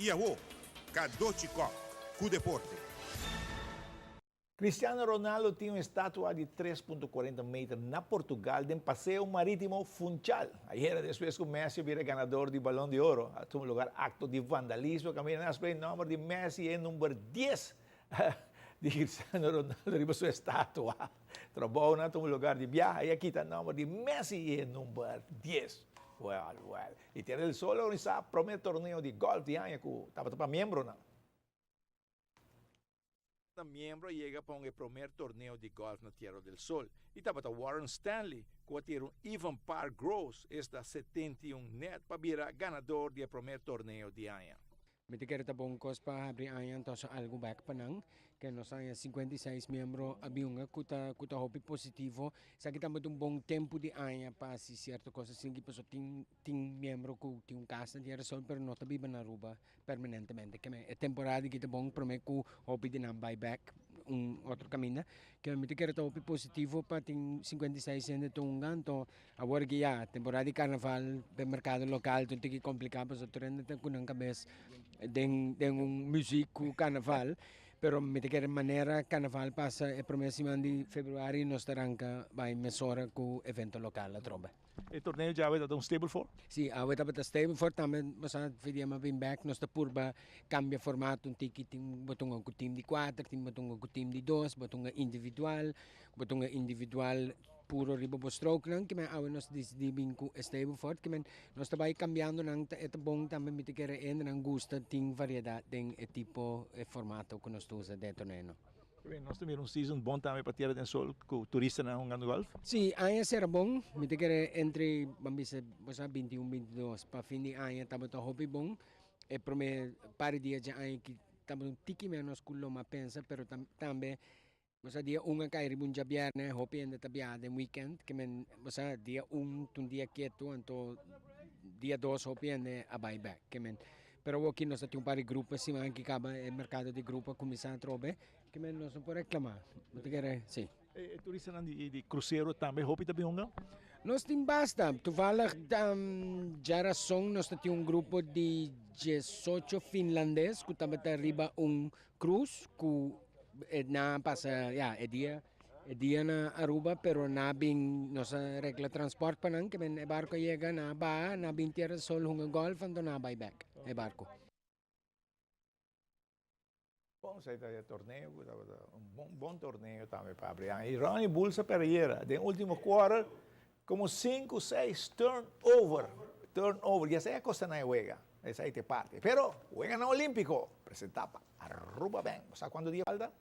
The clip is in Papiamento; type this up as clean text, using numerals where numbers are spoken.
Y awo, Cadochi Kock cu deporte. Cristiano Ronaldo tin un estatua di 3.40 meter na Portugal den Paseo Maritimo Funchal. Ayera, despues cu Messi a bira ganador di Balon di Oro, a tuma lugar acto di vandalismo caminda nan a spray nomber di Messi e number 10 di Cristiano Ronaldo riba su estatua. Trabounan a tuma lugar di biaha y a kita nomber di Messi e number 10. Well, well. Y Tierra del Sol a organisa prome torneo di golf di aña cu tabata pa miembronan. Na miembro a yega pa un e promer torneo di golf na Tierra del Sol y tabata Warren Stanley cu a tira un even par gross, esta 71 net, pa bira ganador di e promer torneo di aña. Mi ta kere ta bon kos pa habri aña anto algu bek pa nan, ke nos aña 56 miembro a biunga ku ta hopi positivo. Esaki tambe un bon tempu di aña pa hasi sierto kos asina, pasobra tin miembro ku tin un kas na Tierra Sol pero no ta biba na Aruba permanentemente. Ke men e temporada aki ta bon promé ku hopi di nan bai bek un otro kaminda. Ke mi ta kere ta hopi positivo pa tin 56 hende ta hunga. Anto awor ku ya temporada di karnaval den merkado lokal ta un tiki kompliká, pasobra tur hende ta ku nan kabes den un muzik ku karnaval. Pero mi ta kere manera karnaval pasa e promé siman di febrüari, nos ta ranka bai mesora ku evento lokal atrobe. E torneo ya ta un Stableford? Si, awe tabata Stableford tambe, basta dia m'a bin back, nos ta purba kambia formato un tiki, tin bo ta hunga ku team di 4, tin bo ta hunga ku team di 2, bo ta hunga individual, bo ta hunga individual puro riba bo stroke nan, ke men awe nos desidí bin ku Stableford, ke men nos ta bai kambiando nan, e ta bon tambe. Mi ta kere hende nan gusta tin variedat den e tipo e formato ku nos ta usa den torneo. Nos ta mira un season bon tambe pa Tierra del Sol ku turistanan hungando golf. Si, aña sera bon, mi ta kere entre, ban bisa, bo 21, 22, pa fin di aña tabata hopi bon. E promé par di dia di aña ku tabata un tiki menos ku lo m'a pensa, pero tambe, bo dia 1 a kai riba un djabièrnè, hopi hende ta biaha den weekend, ke men, bo dia 1 ta un dia ketu, anto dia 2 hopi hende a bai bek, ke men. Pero aki nos tin un par di grupo siman ku kaba e merkado di grupo a kuminsá atrobe, ke men nos no por reklamá. Bo ta kere, si. E turistanan di krusero tambe hopi ta bin hunga? Nos tin basta. Toevallig djarason nos tin un grupo di 18 finlandes ku tabata riba un cruise ku nan a pasa, ja, e dia na Aruba, pero nan a bin, nos a regla transport pa nan, ke men e barko yega, nan a baha, nan a bin Tierra del Sol hunga golf, anto nan a bai back e barko. Bon, esei ta e torneo, un bon, bon torneo tambe pa habri. I Ronnie Bulls a pèrdè den último quarter, komo 5, 6 turnover. Turnover, ya sea kosta na wega. Esei ta parti. Pero, weganan olímpiko, presentá pa Aruba Bank. Sabe kuantu dia falta?